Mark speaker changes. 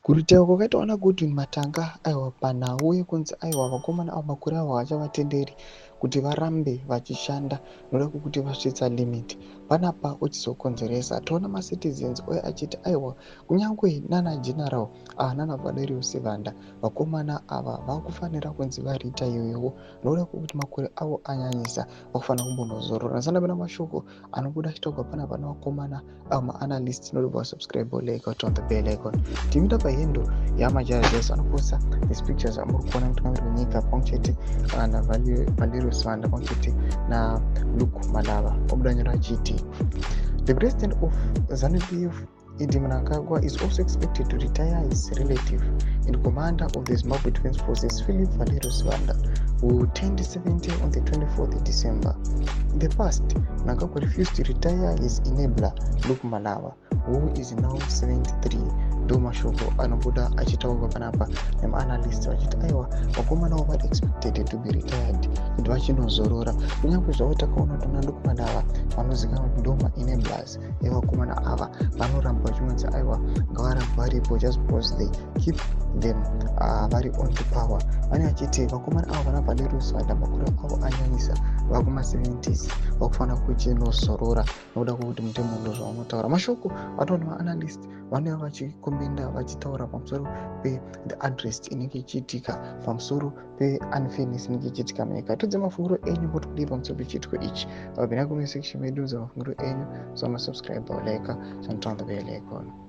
Speaker 1: Kuritaiwa kwakaitwa naGodwin Matanga aiwa panhau yekunzi aiwa vakomana ava makore avo haachavatenderi kuti varambe vachishanda noda kwekuti vasvitsa limit panapa uchizokonzeresa. Toona macitizens uye achiti aiwa kunyange nana general nana Valerio Sibanda, vakomana ava vakufanira kunzi varitaiwewo nokuda kwekuti makore avo anyanyisa, vakufanira kumbonozorora. Ndisandapinda mashoko anobuda achitaurwa panapa nevakomana ava maanalyst, nodobva wasubscribe, like, turn the bell icon. Timita pahandle yaMajazi anoposta these pictures amuri kuona mutungamiri wenyika pamwe chete naValerio Sibanda pamwe chete naLuke Malaba. Obuda nyora achiti the president of ZANU-PF, ED Mnangagwa, is also expected to retire his relative and commander of the Zimbabwe Defense Forces, Philip Valerio Sibanda, who turned 70 on the 24th December. In the past, Mnangagwa refused to retire his enabler, Luke Malaba, who is now 73. Ndo mashoko anobuda achitaurwa panapa nemaanalyst vachiti aiwa, vakomana vari expected to be retired kuti vachinozorora, kunyange zvavo takaona kuti naLuke Malaba vanozivikanwa kuti ndo maenablers evakomana ava, vanoramba vachinonzi aiwa, ngavaramba varipo just because they keep them vari on to power. Vane vachiti vakomana ava vana Valerio Sibanda makore avo anyanyisa, vakuma70s, vakufanira kuchinozorora nokuda kwekuti mutemo ndo zvavanotaura. Mashoko ataura nemaanalyst vanouya vachicommenta vachitaura pamusoro pethe address inenge ichiitika, pamusoro peunfairness inenge ichiitika munyika. Tudze mafungiro enyu kuti kudii pamusoro pechiitiko ichi. Vapinda comment section medu, udza mafungiro enyu. So masubscribe, like and turn the bell icon.